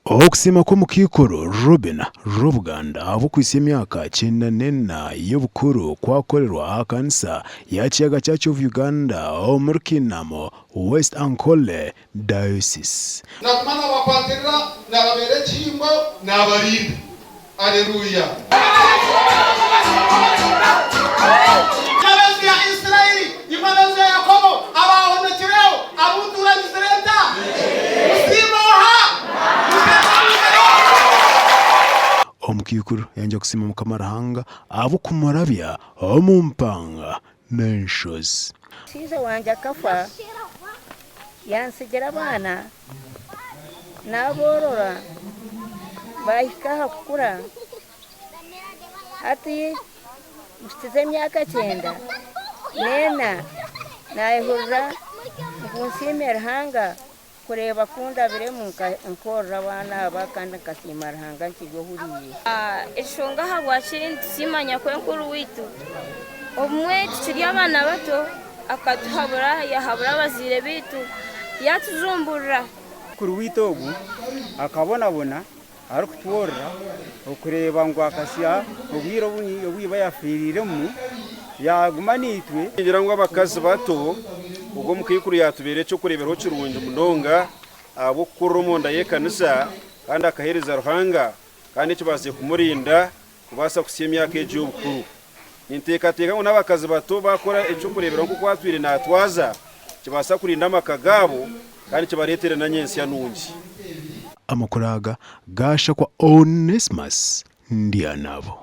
Okusiima kw'omukaikuru Robina Rwobuganda ahabw'okuhitsya emyaka 94 y'obukuru kwakorerwa aha kanisa ya Kiyaga Church of Uganda omuri Kinamo, West Ankole Diocese. Naguma naabakwatirira, naababeera ekihimbo, naabarinda. Areruya! Imwe ab'enju ya Isiraeli, imwe ab'enju ya Yakobo, abaahonokireho, abu ntuuranyizire nta, musiime oha? Musherure oha? Omukaikuru yangya kusiima Mukama Ruhanga ahabw'okumurabya omu mpanga n'enshozi. Omushaija wangye akafa, yantsigira abaana, naaboorora baahika aha kukura. Hati mpikize emyaka kyenda n'ena, naayehurira ngu nsiime Ruhanga kureeba ku ndabiremu nkoorora abaana aba kandi nkasiima Ruhanga nkiri ohuriire. Enshonga ahabwaki nitusiima nyakwenkuru waitu, obumwe tukiri abaana bato akatuhabura yaahabura abazaire baitu yaatujumburira. Mukuru waitu ogu akabonabona arikutworora okureeba ngu akasya obwire obu iba yafiiriremu yaaguma naitwe. Ningira ngu abakazi bato ogu omukaikuru yaatubeera eky'okureeberaho kirungi munonga ahabw'okukurira omunda y'ekanisa kandi akaheereza Ruhanga kandi ekibaasize kumurinda kubaasa kuhitsya emyaka egi y'obukuru. Ninteekateeka ngu n'abakazi bato baakora eky'okureeberaho nk'oku atwire naatwaza, kibaasa kurinda amaka gaabo kandi kibareetere na nyentsya nungi. Amakuru aga gaashakwa Onesmus Ndyanabo.